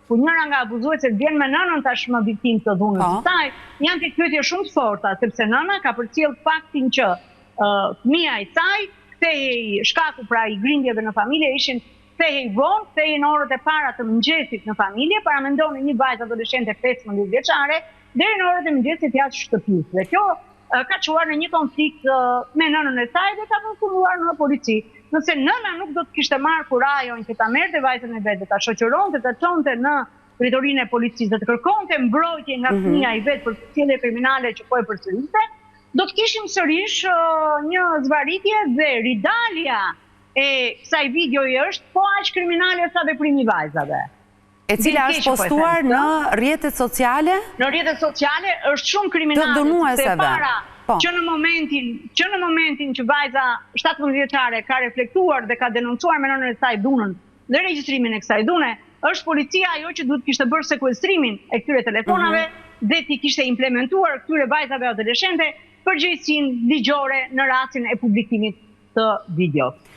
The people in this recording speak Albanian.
ku njëra nga abuzueset vjen me nënën tashmë viktimë të dhunës së saj, janë pikëpyetje shumë të forta, sepse nëna ka përcjellë faktin që fëmija i saj kthehej, shkaku pra i grindjeve në familje ishin kthehej vonë, kthehej në orët e para të mëngjesit në familje, paramendoni një vajzë adoleshente 15 vjeçare, deri në orët e mëngjesit jashtë shtëpisë. Dhe kjo ka çuar në një konflikt me nënën e saj dhe ka përfunduar në polici. Nëse nëna nuk do të kishte marrë kurajon që ta merrte vajzën e vet dhe ta shoqëronte, ta çonte në drejtorinë e policisë dhe të kërkonte mbrojtje nga fëmija i vet për sjellje kriminale që po e përsëriste, do të kishim sërish një zvarritje dhe ridalja e kësaj videoje është po aq kriminale sa veprimi i vajzave. E cila është po postuar në rrjetet sociale? Në rrjetet sociale është shumë kriminale, sepse e para po. që në momentin që në momentin që vajza 17 vjeçare ka reflektuar dhe ka denoncuar me nënën e saj dhunën dhe regjistrimin e kësaj dhune, është policia ajo që duhet të kishte bërë sekuestrimin e këtyre telefonave mm -hmm. dhe t'i kishte implementuar këtyre vajzave adoleshente përgjegjësinë ligjore në rastin e publikimit të videos.